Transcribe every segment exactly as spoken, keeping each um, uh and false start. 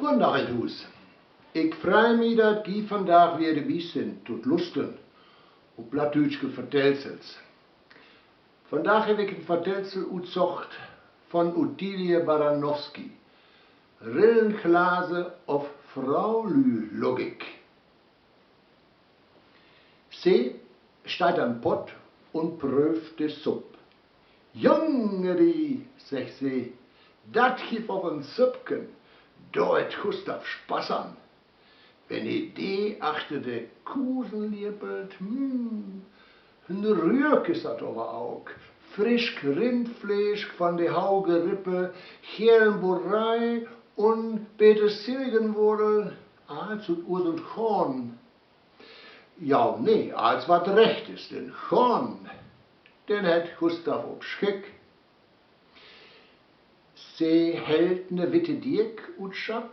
Goden Dag in't Huus. Ik frei mi, dat Gi vandaag weer dorbi sünd to't Lustern op plattdüütske Vertellsels. Vandaag heff ik en Vertellsel utsocht von Ottilie Baranowski: Rillenglase of Fraulü-Logik. Se steiht an'n Pott un pröövt de Supp. Jungeri, seggt se, dat gifft ok en Süppken, dor hett Gustav Spaß an. Wenn he de achter de Kusen liepelt, hm, en Rüük is dat aver ok. Frisch Rindfleesch von de hauge Rippe, gelen Borei un Petersiljenwuddel, allens ut Uus un Goorn. Ja, nee, allens wat recht is, denn Goorn, den hett Gustav op Schick. Se hellt ne witte Diek ut Schapp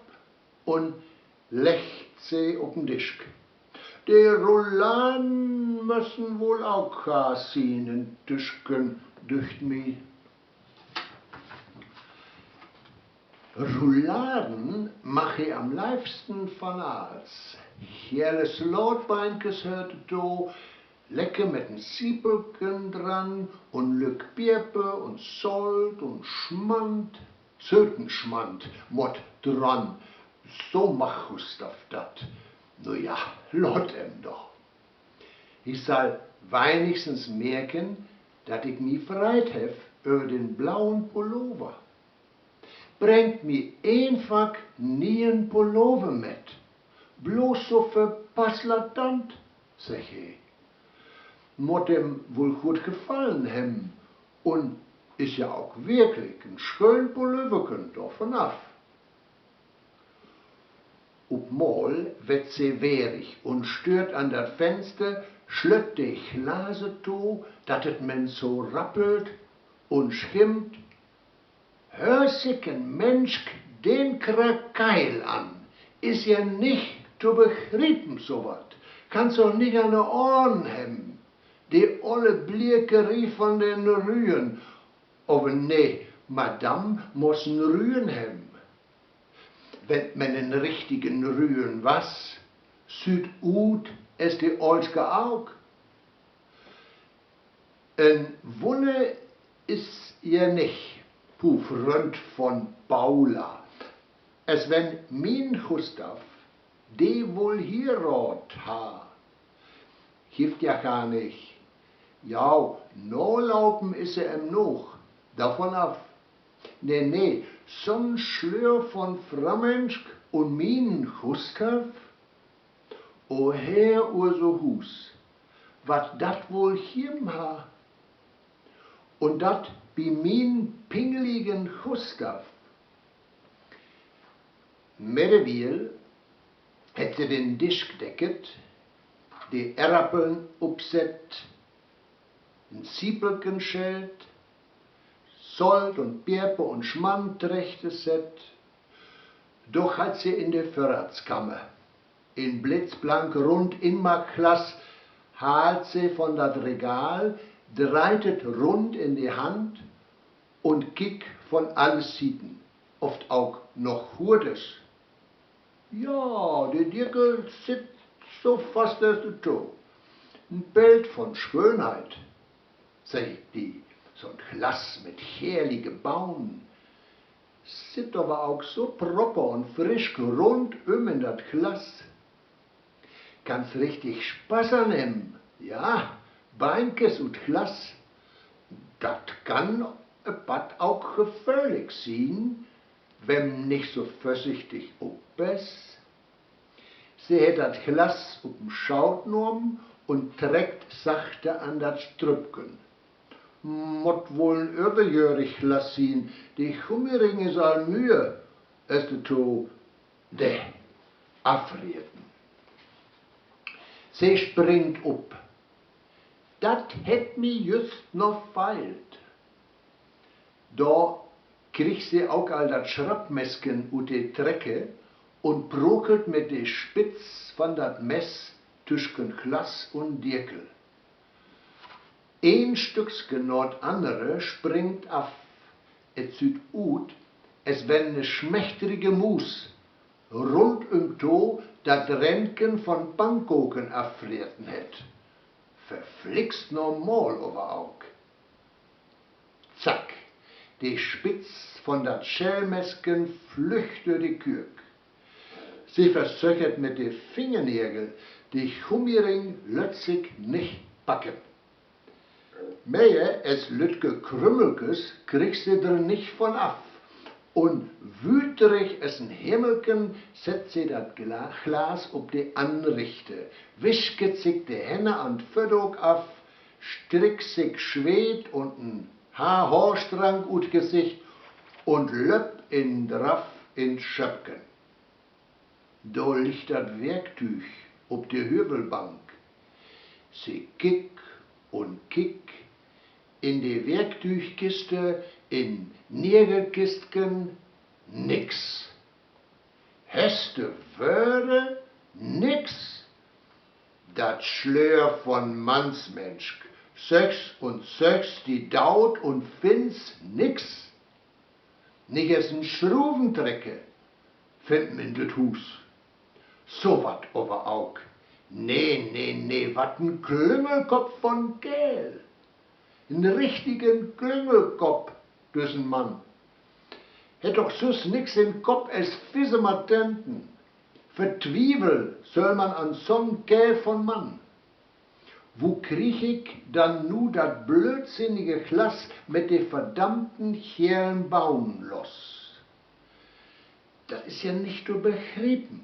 un leggt se op den Disch. De Rouladen müssen woll ok gaar sien in Tüsken, dücht mi. Rouladen mag he an'n leivsten von alls. Gele Slaatbeinkes höört dorto, lecker mit en Siepelken dran un lück Pieper un Solt un Smant. Söten Smant mutt dran, so mag Gustav dat. Nu ja, laat em doch. He sall wenigstens merken, dat ik mi freit heff över den blauen Pullover. Brengt mi eenfach 'n nieen Pullover mit, blots so för Passlatant, seggt he. Mutt em woll goot gefallen hebben un is ja ok wirklich en schöön Pulloverken, dorvon af. Op mal wett se wehrig un stört an dat Fenster, slütt de Glase to, dat et men so rappelt, un schimpt: Höör sik en Mensk den Krakeil an! Is ja nich to begriepen, so wat! Kannst doch nich an de Ohren hebben! De olle Bliekerie von den Rüen! Aver nee, Madam muss en Rüen hebben. Wenn men en richtigen Rüen was, süht ut as de Oolske ok. En Wunner is ja nich, Hu Fründ von Paula, as wenn mien Gustav de woll hieraadt harr. Gifft ja gar nich. Ja, nalopen is se em noch, dorvon af. Nee, nee, so'n Slöör von Fromensk un mien Gustav? O Herr, unser Huus, wat dat woll geven harr. Un dat bi mien pingeligen Gustav. Middewiel hett se den Disch decket, de Erappeln opsett, en Siepelken schellt, Solt un Peper un Smant trechte sett. Doch hett se in de Vörratskammer en blitzblank rund Inmaakglas, haalt se von dat Regal, dreiht et rund in de Hand un kickt von alle Sieten, of 't ok noch guet is. Ja, de Dickel sitt so fast as dorto. En Beld von Schönheit, segg ik di, so'n Glas mit herrliche Baunen. Sitt aver ok so propper un frisch rundüm in dat Glas. Kannst richtig Spaß an hebben, ja, Beinkes ut Glas. Dat kann aver ok geföhrlik sien, wenn nich so vörsichtig oppasst. Se hett dat Glas op den Schaut nahmen un treckt sachte an dat Strüppken. Mutt woll en överjöhrig Glas sien, de Gummiring is al müer, as dorto de afreten. Se springt op. Dat hett mi jüst noch fehlt. Dor kriggt se ok al dat Schrappmessken ut de Trecke un prokelt mit de Spitz von dat Mess tüsken Glas un Dickel. Een Stücksken na 't annere springt af. Et süht ut, as wenn 'ne schmächtige Muus rundümto dat Rändken von Pannkoken affreten hett. Verflixt normal aver ok. Zack, de Spitz von dat Schelmesken flüggt dör de Küök. Se versöcht et mit de Fingernägel, de Gummiring lött sik nich packen. Mehr as lüttke Krümmelkes kriggt se d'r nich von af. Un wüterig as en Himmelken sett se dat Gla-, Glas op de Anrichte, wisket sik de Hänne an't Vördook af, strickt sik Sweet un en Haar-, Haarstrank ut Gesicht un löppt in Draff in't Schöppken. Dor liggt dat Werktüüg op de Hövelbank. Se kickt un kickt in de Werktüügkiste, in Nägelkistken, nix. Hest du Wöör? Nix. Dat Slöör von Mannsmensk. Söchst un söchst di daut un finnst nix. Nich es en Schruventrecker finnt man in düt Huus. So wat aver ok. Nee, nee, nee, wat en Klüngelkopp von Keerl. En richtigen Klüngelkopp, düssen Mann. Hett doch süss nix in Kopp es Fisematenten. Vertwieveln söll man an so'n Keerl von Mann. Wo krieg ik dann nu dat blöödsinnige Glas mit de verdammten geerlen Baunen los? Dat is ja nich to begriepen.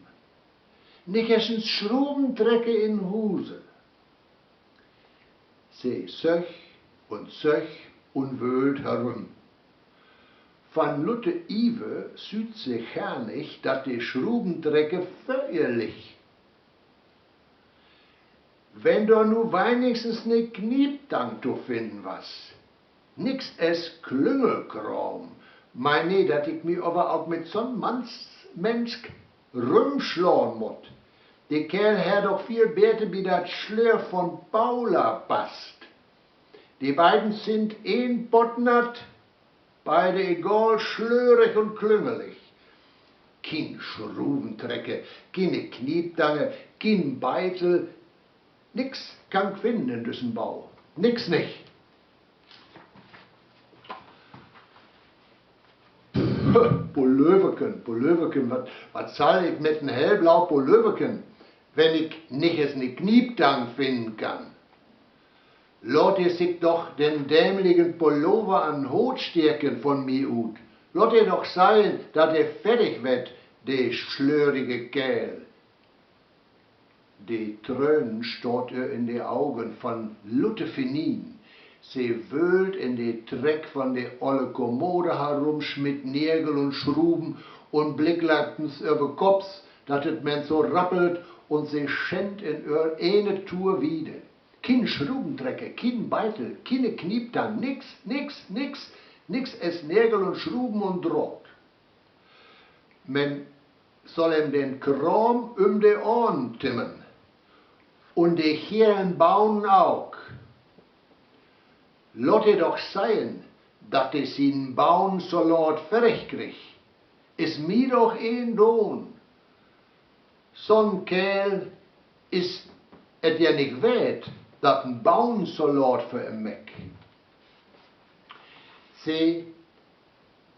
Nich es en Schruventrecker in Huse. Se söcht un söcht un wöhlt herüm. Van lutte Iver süht se gar nich, dat de Schruventrecker vör ehr liggt. Wenn dor nu wenigstens 'ne Knieptang to finnen was. Nix es Klüngelkraam. Mien nee, dat ik mi aver ok mit so'n Mannsmensk rümslahn mutt. De Keerl harr doch veel beter bi dat Slöör von Paula passt. De beiden sünd een Pott natt, beide egal slörig un klüngelig. Kien Schruventrecker, kiene Knieptange, kien Beitel. Nix kann ik finnen in düssen Bau. Nix nich. Pö, Polöverken, Polöverken, wat, wat sall ik mit en hellblau Polöverken, wenn ik nich es 'ne Knieptang finnen kann? Laat he sik doch den dämligen Pullover an'n Hoot steken von mi ut. Laat he doch sehn, dat he fertig wert, de slörige Keerl. De Trönen staht ehr in de Ogen von lutte Finien. Se wöhlt in de Treck von de olle Kommode herum, smitt Nägel un Schruven un Blicklackens över Kopps, dat et men so rappelt, un se schennt in ehr ene Tour wieder. Kien Schruventrecker, kien Beitel, kiene Knieptang, nix, nix, nix, nix es Nägel un Schruven un Draht. Men sall em den Kraam üm de Ohren timmen. Un de geerlen Baunen ok. Laat he doch sehn, dat he sien Baunensalat fertig kriggt. Is mi doch eendoon. So'n Keerl is et ja nich weert, dat en Baunensalat för em mäk. Se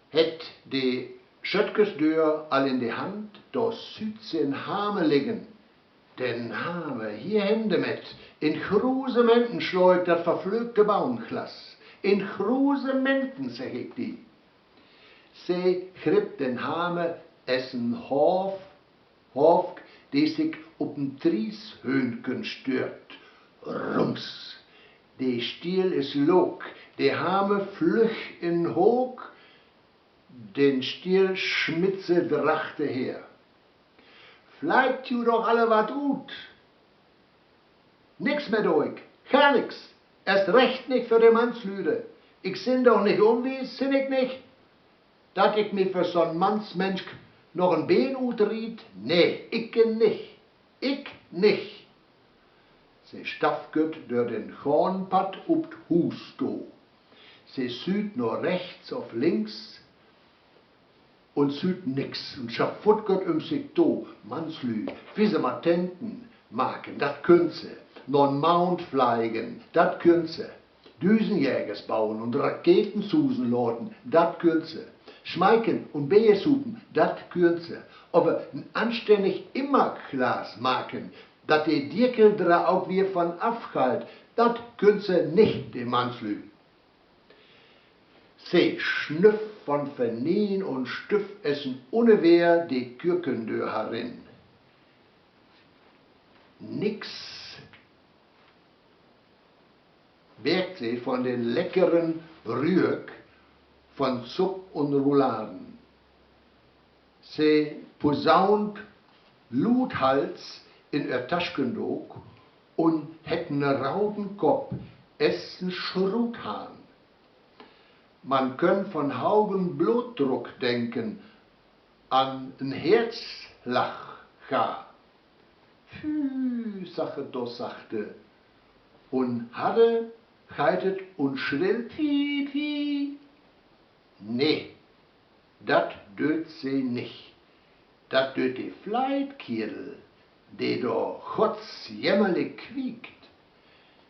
hett de Schöttjesdöör al in de Hand, dor süht se en Hamer liggen. Den Hamer, hier hen dormet, in Grusementen slaa ik dat verflökte Baunenglas. In Grusementen, segg ik di. Se grippt den Hamer es en Haaf-, Haafk, de sik op en Trieshöhnken stütt. Rums! De Stiel is look, de Hamer flüggt in Hook, den Stiel smitt se drachter her. Fleit ju doch alle wat ut! Nix mehr do ik, gar nix, eerst recht nich för de Mannslüde. Ik sin doch nich unwies, sin ik nich, dat ik mi för so'n Mannsmensk noch en Been utriet? Nee, ikke nich. Ik nich. Se staffkütt dör den Gahnpadd up 't Huus to. Se süht na rechts of links. un süht nix un schaffutgott üm sik to. Mannslüüd, Fisematenten maken, dat künnt se. Na'n Maund fleigen, dat künnt se. Düsenjägers bauen un Raketen susen laten, dat künnt se. Smeiken un Beer supen, dat künnt se. Aver en anstännig Immerglas maken, dat de Dieckel dra ok wier von afgallt, dat künnt se nich, de Mannslüüd. Se snüff von Vernienen un stüff es en Unneweer de Kükendöör herin. Nix merkt se von den leckeren Rüök von Supp un Rouladen. Se posaunt luuthals in ehr Taschkendook un hett en rauden Kopp es en Schruthahn. Man könn von haugen Blootdruck denken, an en Herzslag gar. Pfü, sagg et do sachte, un harre geiht et un schrill: Pfi, pfi! Nee, dat dööt se nich. Dat dööt de Fleitkiedel, de dor gottsjämmerlik quiekt.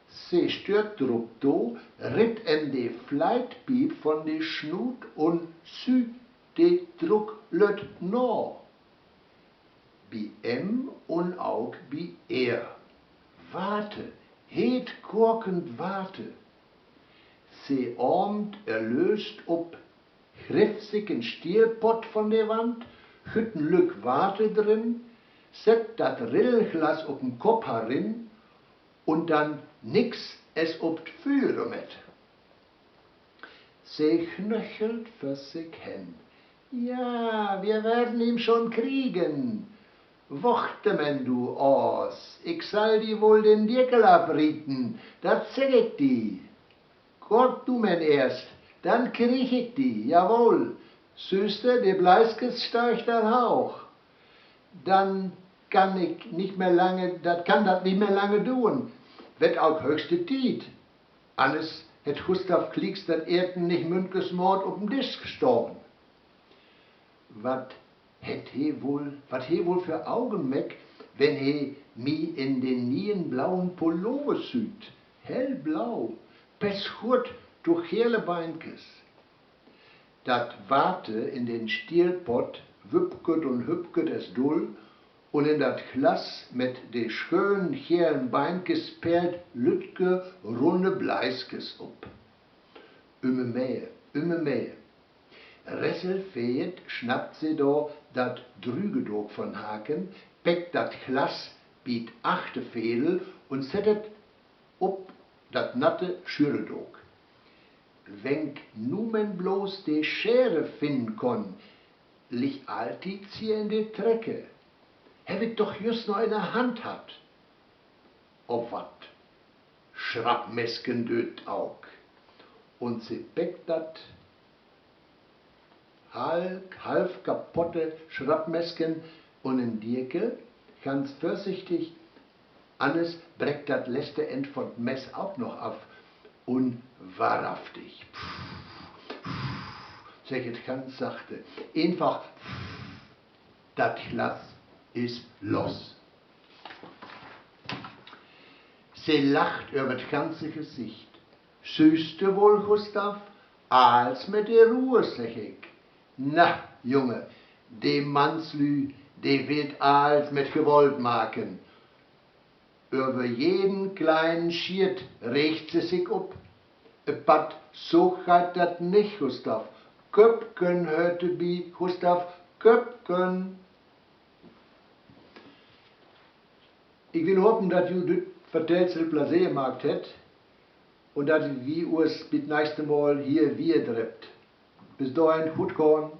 Se stört drup to, ritt em de Fleitpiep von de Snuut un süht, de Druck lött na. Bi em un ok bi ehr. Water, heet kokend Water. Se aamt erlööst op, griff sik en Stielpott von de Wand, gütt en lück Water drin, sett dat Rillenglas op en Kopp herin un dann nix es op 't Füer dormet. Se knöchelt för sik hen. Ja, wir werden ihn schon kriegen. Wochte men, du Aas, ik sall di woll den Dieckel afrieten, dat segg ik di. Kort du men eerst, dann krieg ik di, jawoll. Sühste, de Bleiskes steigt al hauch. Dann kann ik nich mehr lange, dat kann dat nich mehr lange duern. Wett ok höchste Tiet. Anners hett Gustav glieks dat Eten nich münkesmaat op den Disch stahn. Wat hett he woll, wat he woll för Augen mäk, wenn he mi in den nieen blauen Pullover süht? Hellblau, pess guot to gele Beinkes. Dat Water in den Stielpott wüppket un hüppket es dull, un in dat Glas mit de schönen gelen Beinkes perlt lüttke, runne Bleiskes op. Ümmer mehr, ümmer mehr. Resselveert snappt se do dat Drügedook von Haken, peckt dat Glas bi't Achterfedel un sett et op dat natte Schürreldook. Wenn 'k nu men blots de Schere finnen konn, ligg altieds hier in de Trecke. Heff ik doch jüst noch in de Hand hatt. Of wat? Schrappmesken dööt 't ok. Un se peckt dat halv, halv kapotte Schrappmesken un en Dieckel, ganz vörsichtig, anners breckt dat letzte End von 't Mess ok noch af. Un wahrhaftig, segg et ganz sachte, eenfach, dat Glas is los. Se lacht över 't ganze Gesicht. Sühste woll, Gustav, alls mit de Ruhe, segg ik. Na, Junge, de Mannslü, de willt alls mit Gewalt maken. Över jeden kleinen Schiet reegt se sik op. Apatt so geiht dat nich, Gustav. Köpken höört dorbi, Gustav, Köpken. Ik will hopen, dat ju düt Vertellsel Pläseer maakt hett un dat wi us bi't nächste Mal hier weer dreept. Bit dohin, goot gahn.